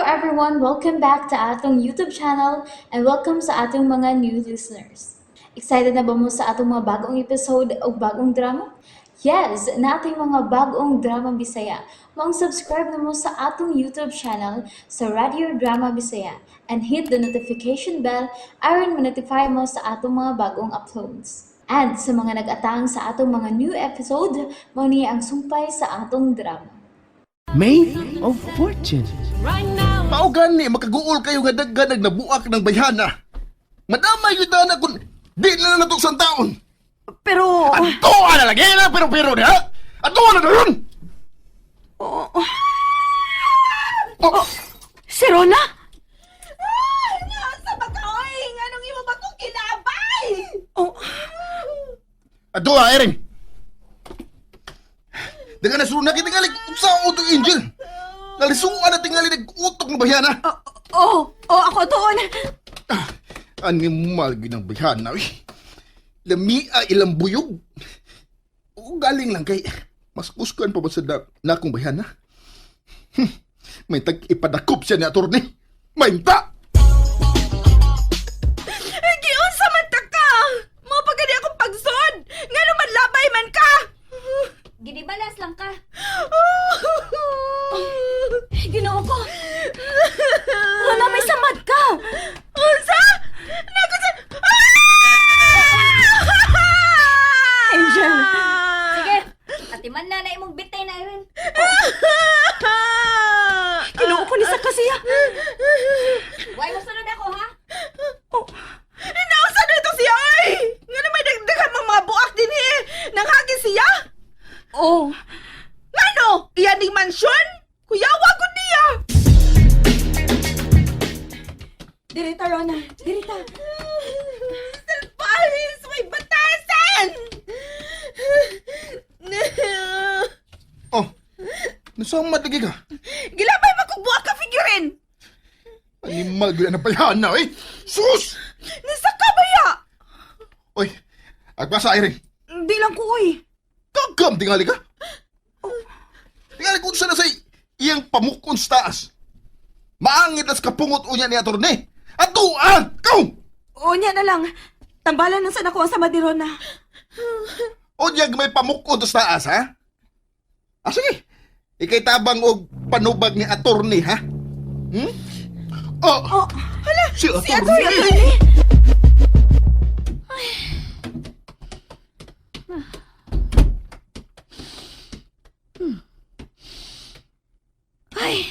everyone! Welcome back to atong YouTube channel and welcome sa atong mga new listeners. Excited na ba mo sa atong mga bagong episode o bagong drama? Yes, nating mga bagong drama Bisaya. Maong subscribe na mo sa atong YouTube channel sa Radio Drama Bisaya and hit the notification bell aron ma-notify mo sa atong mga bagong uploads. And sa mga nag-atang sa atong mga new episode, mao ni ang sumpay sa atong drama. May of Fortune. Mao gani makaguol kayo nga daghan nag nabuak ng bayhana. Madamay gyud na kun di na nato sa taon. Pero. Ato na lagi na pero pero diha. Ato na dayon. Oh, Oh, si Rona? Sa bakaoy! Anong imo ba kong kinabay? Oh, ato ah, Erin. Daga na suna kita tingali sa utong Angel. Nalisuan na tingali nag-utok ng bayhana. oh, ako doon. Ah, animal gyud ang bayhana uy. Lamia ilang buyog. O galing lang kay mas kusgan pa ba sa nakong bayhana? May tag ipadakop siya ni attorney. Mainta! Giunsa man ta ka! Mao pa gani akong pagsod! Ngano man labay man ka! Ginibalas lang ka. Ginoo ko. Rona, may samad ka. Unsa? Nako sa. Ah! Angel. Sige, atiman na na imong bitay na Irene. Ginoo ko ni sa kasiya. Way mo sunod ako ha. Oh, Nausa na ito siya oy! Ngano may dagdagan mga mga buak dinhi? Nanghagi siya? Oh. Ngano? Iyan ning mansyon? Kuyawa gud niya! Dirita, Rona. Dirita. Salbahes! May batasan! Oh, nasamad lagi ka. Gilabay makugbuak ka figurine! Animal gyud ang bayhana eh. Sus! Nasa kabaya! Oy, agpasa Irene. Hindi lang ko, oy. Kagam tingali ka. Tingali kung sa na sa iyang pamukon sa taas. Maangit as kapungot unya ni attorney. Atuan! Kaw! Unya na lang. Tambalan na sana ko ang samad ni Rona. Unyag may pamukon sa taas, ha? Ah, sige. Ikay tabang og panubag ni attorney, ha? Hmm? Oh, Oh, hala, si Si attorney. attorney! Ay.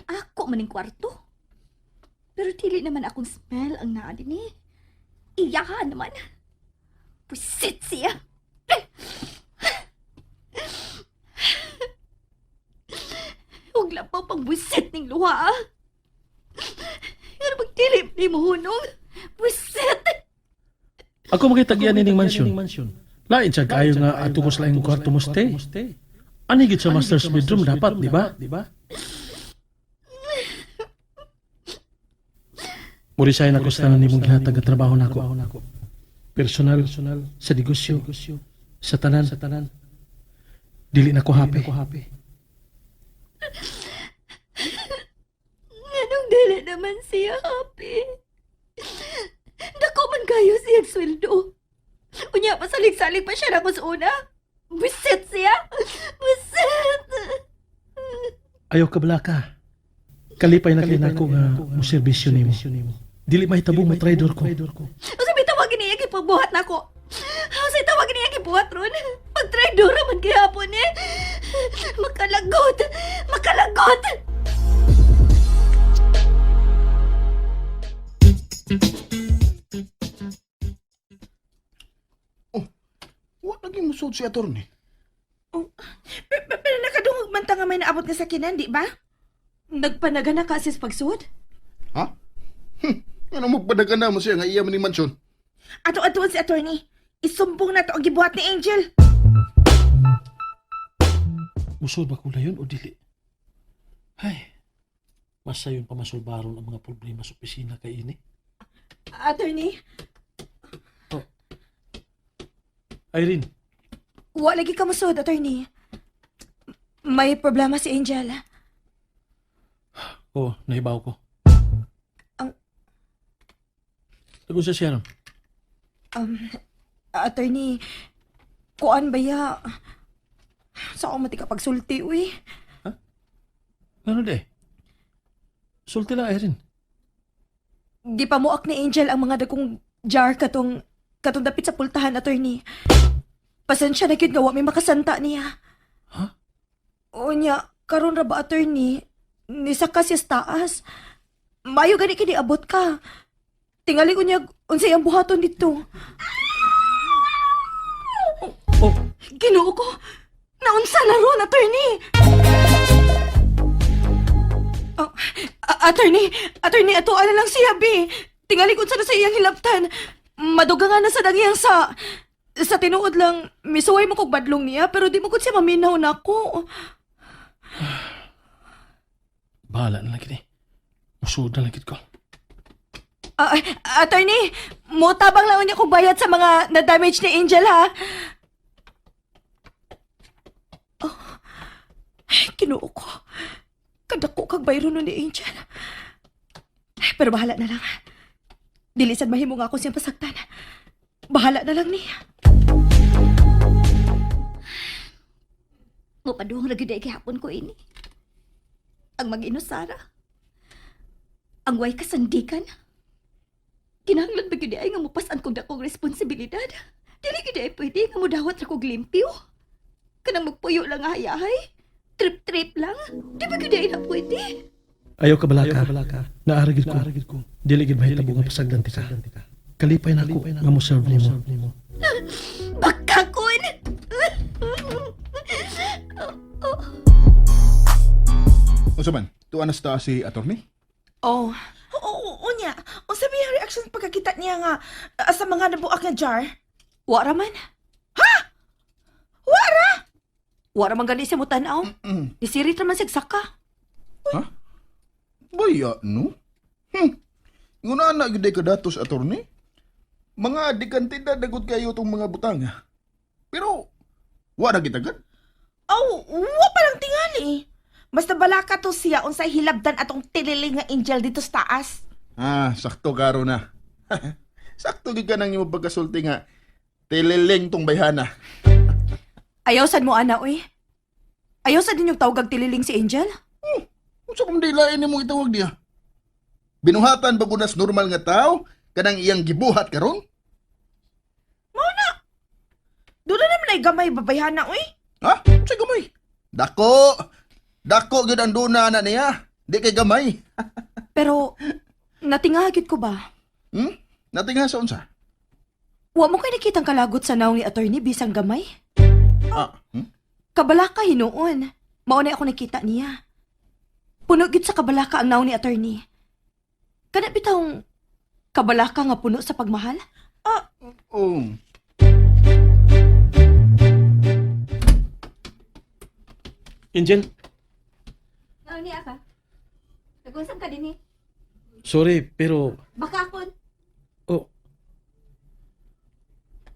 Ako maning kwarto. Pero dili naman akong smell ang naa dinhi. Iyahan naman. Pusit siya. Huwag lang pa pang buwisit ning luha. Ah. Pero pag dili ni mo hunong, buwisit. Ako makitagyan nining mansyon. Lain siya kaayo nga ato ko sa laing kwarto mo stay. Ani gid sa master's bedroom dapat, di ba? Muri siya na ko sa tanan nimong gihatag nga trabaho nako. Personal, sa negosyo, sa tanan. Dili na ko happy. Nganong dili naman siya happy? Dako man kayo siya sweldo. Unya, pasalig-salig pa siya na sa una. Buset siya! Buset! Ayaw ka bala ka. Kalipay na kay nako nga mo serbisyo nimo. Dili mahitabong matraidor ko. Usa may tawag niya gipagbuhat nako. Usa tawag niya gibuhat ron. Pag-traidor man gihapon eh. Makalagot! Makalagot! Wa lagi musod si attorney. Oh, pero nakadungog man ta nga may naabot nga sakinan, di ba? Nagpanagana ka sis pagsud? Ha? Ano mo padagan na mo siya nga iya man ni mansyon? Ato-atuan si attorney. Isumbong na to ang gibuhat ni Angel. Musod ba ko yun o dili? Ay, masayon pa masulbaron ang mga problema sa opisina kay ini. Attorney, Irene, wa lagi ka musod, attorney. May problema si Angel. Oo, nahibaw ko. Ang- Tagun sa siya ron. Attorney, kuan ba ya? Sa ako mati ka pagsulti, uy. Ano di? Sulti lang, Irene. Di pa muak ni Angel ang mga dagkong jar katong katong dapit sa pultahan, attorney. Pasensya na gyud nga wa may makasanta niya. Ha? Unya, karon ra ba, attorney? Nisaka siya sa taas. Mayo gani kini abot ka. Tingali ko niya unsay ang buhaton dito. Oh, Ginoo ko. Naunsa na ron, attorney? Oh, attorney, attorney, ato na lang siya, bi. Tingali ko na sa iyang hilabtan. Maduga nga na sa dangiyang sa tinuod lang, misuway mo kog badlong niya, pero di mo gud siya maminaw nako. Bahala na lang kini. Musuod na lang kit ko. Ah, attorney, mo tabang lang niya kog bayad sa mga na-damage ni Angel, ha? Oh, ay, Ginoo ko. Kadako kag bayro nun ni Angel. Ay, pero bahala na lang. Dili sad mahimo nga ako siyang pasaktan. Bahala na lang niya. Mupaduhong ra gyud ay gihapon ko ini. Ang mag-inusara. Ang way kasandikan. Kinahanglan ba gyud ay nga mupas-an kog dakong responsibilidad? Dili gyud ay pwede nga mudawat ra kog limpyo. Kanang magpuyo lang nga hayahay. Trip-trip lang. Di ba gyud ay na pwede? Ayaw ka balaka. Naara gid ko. Dili gid mahitabo nga pasagdan tika. Kalipay na ako nga mo serve nimo. Bakakon! Unsa man? Tuwa na sa taas si attorney? Oh, Oo, oo, unya. Unsa may iyang reaction pagkakita niya nga sa mga nabuak nga jar? wa ra man. Ha? Wa ra! Wa ra man gani siya mo tan-aw. Nisirit ra man siya saka. Ha? Baya, no? Nguna na gyud ka datos, attorney. Mga dikantida dagot kayo tong mga butang. Ha? Pero wa ra gid agad. Aw, wa pa lang tingali. Basta balaka to siya unsay hilabdan atong tililing nga angel dito sa taas. Ah, sakto karo na. Sakto gid ka nang imong pagkasulti nga tililing tong bayhana. Ayaw sad mo ana, uy. Ayaw sad ninyong tawgag tililing si Angel? Unsa kung dilain nimo itawag niya? Binuhatan ba kunas normal nga tao kanang iyang gibuhat karon? Doon na naman ay gamay babayhana, uy. Ha? Unsa gamay? Dako. Dako gyud ang duna na niya. Di kay gamay. Pero natingagit ko ba? Natinga sa unsa? Wa mo kay nakitang kalagot sa naong ni attorney bisang gamay? Ah, Kabalaka hinuon. Mao na ako nakita niya. Puno gyud sa kabalaka ang naong ni attorney. Kana bitawng kabalaka nga puno sa pagmahal? Oh. Angel, Ano niya ka? Nag-usap ka din eh. Sorry pero Bakakon. Oh,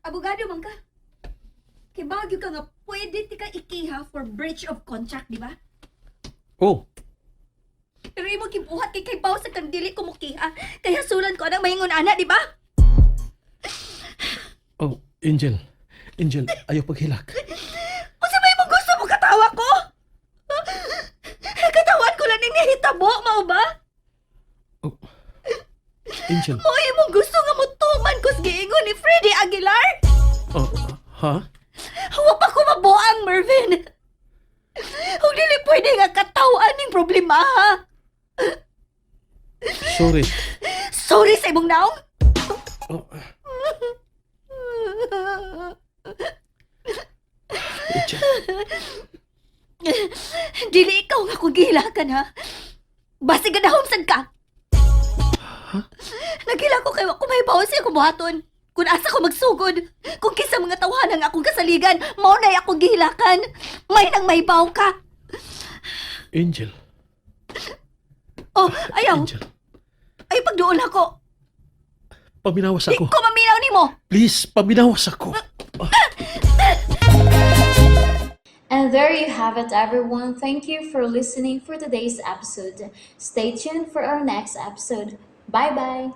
Abogado man ka. Kay bagyo ka nga pwede ti ka ikiha for breach of contract, di ba? Oh, Pero imo gibuhat kay kay baw sa kang dili ko mukiha. Kaya sulan ko anang maingon ana, di ba? Oh, Angel. Angel, ayaw paghilak. Unsa may imong gusto mo katawa ko? Katawan ko lang ning nahitabo, mao ba? Oh. Angel. Mo imong gusto nga mutuman ko sa giingon ni Freddy Aguilar? Oh, ha? Wa pa ko mabuang, Mervin. Kung dili pwede nga katawan ning problema, ha? Sorry. Sorry sa imong naong. Oh. Angel. Dili ikaw nga kung gihilakan, ha? Basi ganahom sad ka. Nagila ko kay wa ko may baon siya buhaton. Kung asa ko magsugod, kung kinsa mga tawhanan nga akong kasaligan, mao na akong gihilakan. May nang may baw ka. Angel. Oh, ayaw. Angel. Ay pagduol ako. Paminawas Di ako. ko maminaw nimo. Please, paminawas ako. And there you have it, everyone. Thank you for listening for today's episode. Stay tuned for our next episode. Bye bye.